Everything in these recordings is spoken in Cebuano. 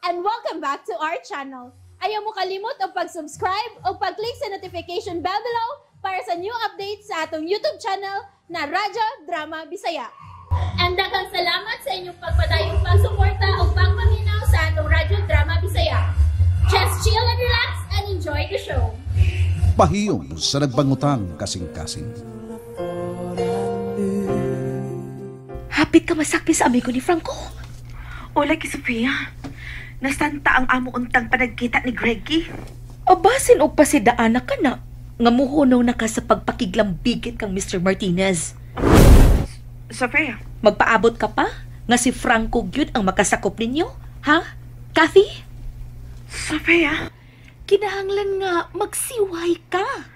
And welcome back to our channel. Ayaw mo kalimot og pag-subscribe o pag-click sa notification bell below para sa new updates sa atong YouTube channel na Radyo Drama Bisaya. And daghang salamat sa inyong pagpadayong pagsuporta o pagpaminaw sa atong Radyo Drama Bisaya. Just chill and relax and enjoy the show. Pahiyom sa nagbangutang kasing-kasing. Hapit ka masakpi sa amigo ni Franco. Ola ki Sofia. Nasanta ang amo untang panagkita ni Greggy. Abasin og pasidaan na ka na. Nga muhunaw na ka sa pagpakiglambigit kang Mr. Martinez. Sofia. Magpaabot ka pa? Nga si Franco gyud ang makasakop ninyo? Ha? Kathy? Sofia? Kinahanglan nga magsiway ka.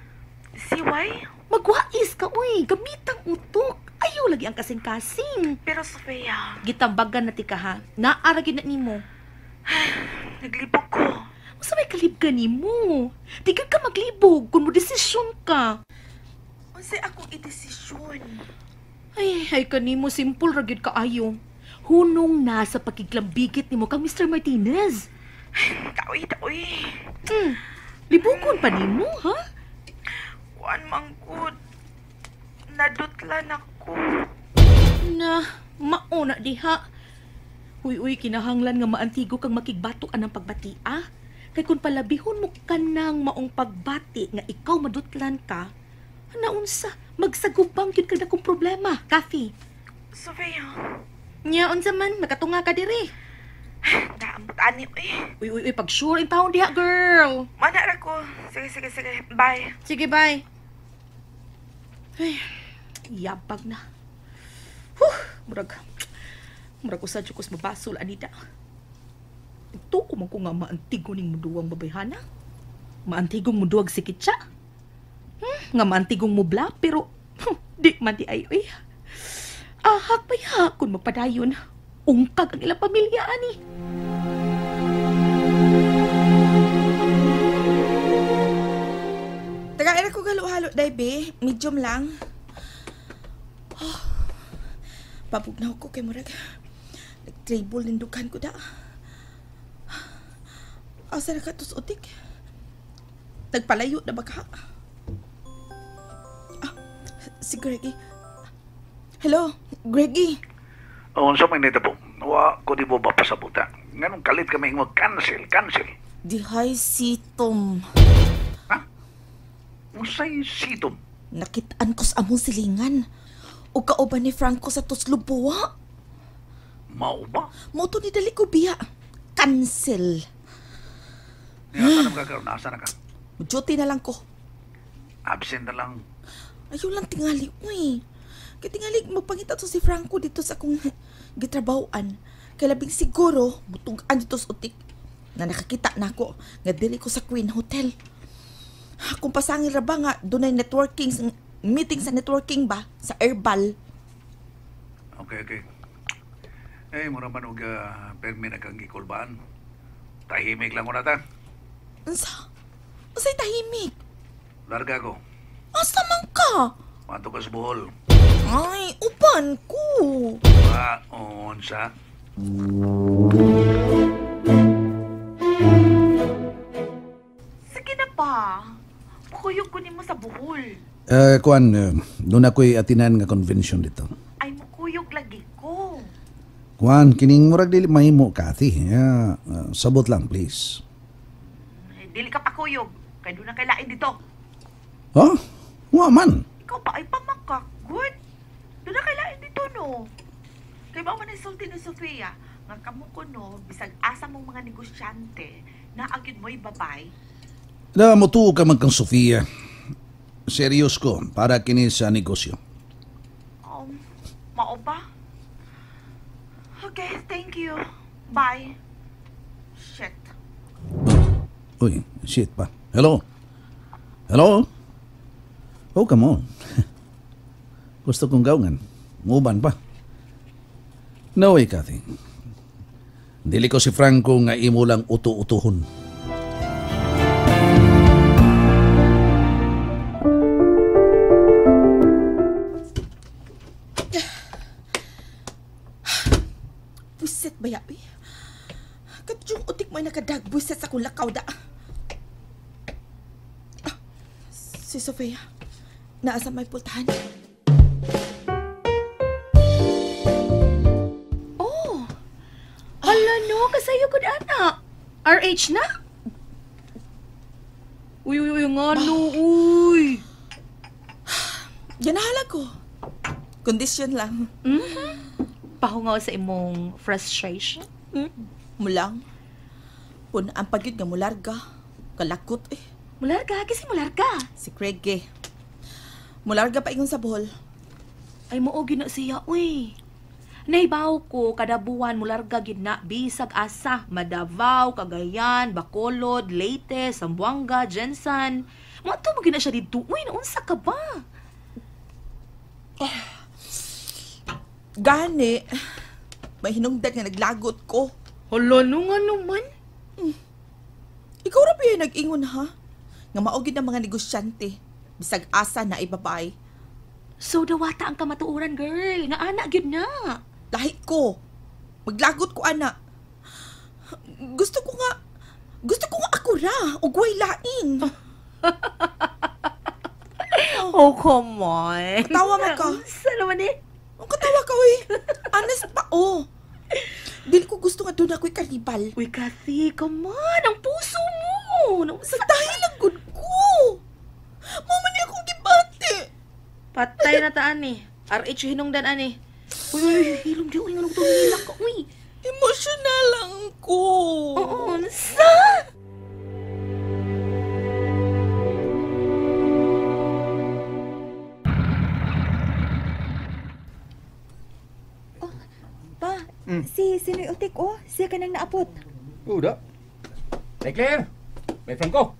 Siway? Magwais ka, uy. Gamitang utok. Ayaw lagi ang kasing-kasing. Pero Sofia... Gitambagan na ti ka, ha? Naaragin na nimo. Naglibog ko. Masa may kalibga nimo? Di ka maglibog kung mo desisyon ka. Unsay akong idesisyon? Ay, kanimo simple ra gyud kaayo. Hunong na sa pakiglambigit nimo kang Mr. Martinez. Taoy, taoy. Libugon pa nimo, ha? Kuan man gud. Nadutlan ako. Na, mauna diha. Uy, uy, kinahanglan nga maantigo kang makigbato anang pagbati, ah. Kay kung palabihon mo kanang maong pagbati nga ikaw madutlan ka, naunsa, magsagubang gyud ka na kong problema, Kathy. Sofia. Nya, unsa man, nakatunga ka diri. Daamot ani, uy. Uy, uy, uy, pag sure in taon diha, girl. Mana ra ko. Sige, sige, sige. Bye. Sige, bye. Ay, yabag na. Huh, murag usa jud kos mabasol anida. Ito ko man ko nga maantigo ning muduwang babayhana. Maantigong muduwag si Kitsa. Nga maantigong mubla, pero di man di ay, uy. Ahak pa ya, kung magpadayon. Ungkag ang ilang pamilya, ani. Taga-ira ko halo-halo, day, be. Medium lang. Oh, pabugnaw ko kay murag. Nag-trable nindukan ko da. Asa na ka tos utik? Nagpalayo na ba ka? Ah, si Greggy. Hello, Greggy. Oo, sa may nita po. Wa ko di mo ba pasabuta? Nganong kalit kami ingwag cancel, cancel. Dihay si Tom. Ha? Unsay si Tom? Nakitaan ko sa among silingan. O kauban ni Franco sa Tuslubuwa. Mao ba? Moto ni dali ko biya. Cancel. Asa na ka karon? Asa na ka? Duty na lang ko. Absent na lang. Ayaw lang tingali, uy. Kaya tingali, magpangita to si Franco dito sa akong gitrabahoan. Kaya labing siguro, mutugaan dito sa utik na nakakita na ako nga dili ko sa Queen Hotel. Kung pasangil ra ba nga, dunay networking, meeting sa networking ba? Sa Herbal. Okay, okay. Eh, mura man og permi na kang gikulbaan. Tahimik lang ko na ta. Unsa? Unsay tahimik? Larga ko. Asa man ka? Manto ka sa Bohol. Ay, uban ko. Ah, unsa? Sige na pa. Mukuyog ko nimo sa Bohol. Kuan, doon ako'y atinan nga convention dito. Ay, mukuyog lagi ko. Kuan, kining murag dili mahimo, Kathy. Sabot lang, please. Eh, dili ka pakuyog. Kay doon na kay lain dito. Huh? Wa man. Ikaw pa ay pamakak. Good. Doon na kay lain dito, no? Kay ba man insulti ni Sofia, nga kamo ko, no, bisag asa mong mga negosyante, naagid mo'y babay. Na, mutuo ka man kang Sofia. Serious ko, para kini sa negosyo. Mao ba? Okay, thank you. Bye. Shit. Oh. Uy, shit pa. Hello? Hello? Oh, come on. Gusto kong gawangan. Nguban pa. No way, Kathy. Dili ko si Franco nga imo lang uto-utuhon. Pusit ba yabi? Kadyong utik mo ay nakadagbuset sa akong lakaw da. Ah, si Sofia, naa sa may pultahan. Oh. Hala no, kasayo gud ana. RH na? Uy, uy, uy, ngano, uy. Ganahala ko. Kondisyon lang. Pahungaw sa imong frustration. Mulang. Pun ang pagyud nga mularga. Kalakot eh. Mularga, kasi mularga. Si Craig eh. Mularga pa ingon sa Bohol. Ay mao gyud na siya, uy. Naibaw ko kada buwan mularga gid na bisag asa, Madavao, Cagayan, Bacolod, Leyte, Zamboanga, Jensan. Moadto mo gyud na siya didto, uy, naunsa ka ba? Gani, may hinungdan nga naglagot ko. Hala no nga naman. Ikaw ra ba yung nag-ingon ha? Nga mao gyud ang mga negosyante. Bisag asa na ibabay. So dawata ang kamatuoran, girl. Nga ana gyud na. Lahi ko. Maglagot ko ana. Gusto ko nga ako ra ug way lain. Oh, come on. Katawa man ka. Unsa naman eh? Ang katawa ka oy. Honest pa oh. Dili ko gusto nga doon ako'y karibal. Uy, Kathy, come on. Ang puso mo. Naunsa Sa dahil ang good ko. Mama niya akong gibati. Patay na taan eh. RH hinungdan ani. Uy, uy, uy, hilom di. Uy, nganong tumilak ka. Uy. Emotional lang ko. Oo, unsa? Pa, si Sinoy Utik, oh. Siya ka nang naapot. Uda. Hey Claire, may Franco.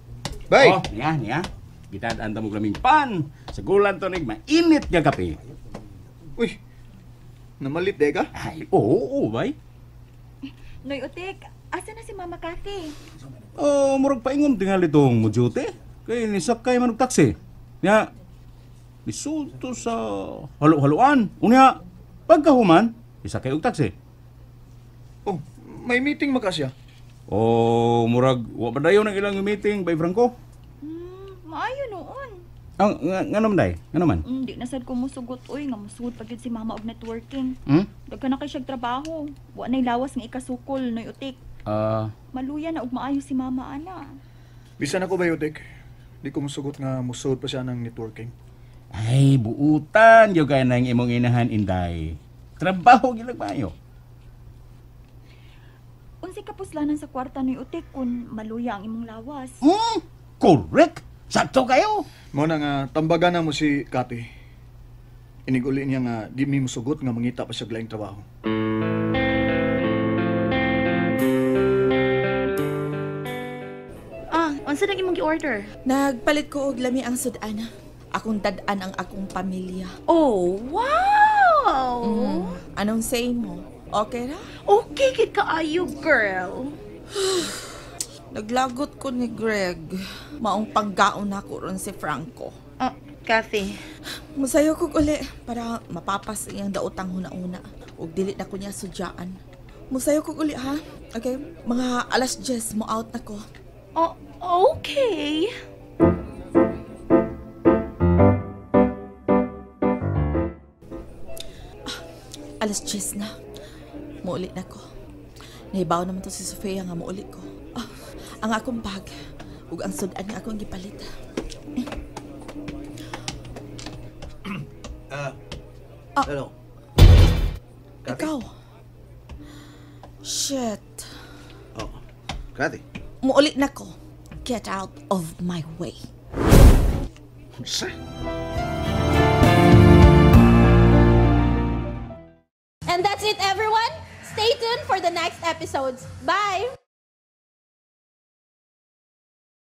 Bay. Oh, niya, niya. Gitadaan ta mo laming pan. Sa gulan to nig mainit nga kape. Uy. Namalit de ka? Ay, oo, oo, bay. Noy Utik, asa na si Mama Kathy? Oh, murag paingon tingali tong mojote. Kay nisakay man og taxi. Niya, nisulto sa halo-haloan. Unya, pagkahuman, isakay og taxi. Oh, may meeting maka siya. Oh, murag wa pa dayon ang ilang meeting, bay Franco. Maayo noon. Ang nga naman day? Nga naman? Di na sad ko musugot, uy. Nga musugot pag yun si Mama og networking. Hmm? Daghan na kay siyag trabaho. Wa na'y lawas nga ikasukol, Noy Utik. Maluya na og maayo si Mama, ana. Bisan ako bay Utik. Di ko musugot nga musud pa siya ng networking. Ay, buutan yo kay nang imong inahan inday. Trabaho gilag maayo. Unsay kapuslanan sa kwarta, Noy Utik, kung maluya ang imong lawas? Hmm? Correct. Sakto kayo. Mo na nga tambagan na mo si Kati. Iniguli niya nga di mi musugot nga mangita pa siya laing trabaho. Ah, unsa nang imong gi-order? Nagpalit ko og lami ang sudan. Akong dad-an ang akong pamilya. Oh, wow! Anong say mo? Okay ra? Okay gid kaayo, girl. Naglagot ko ni Greg. Maong panggaon nako ron si Franco. Oh, Kathy. Musayo ko uli para mapapas iyang daotang huna-una. Ug dili na ko niya sudyaan. Musayo ko uli ha. Okay, mga 10:00 mo out na ko. Oh, okay. Alas 10 na. Muuli na ko. Nahibaw naman to si Sofia nga muuli ko. Ah, ang akong bag ug ang sudan nga akong gipalit. Hello. Kathy? Ikaw. Shit. Oh, Kathy. Muuli na ko. Get out of my way. Unsa? And that's it, everyone. Stay tuned for the next episodes. Bye!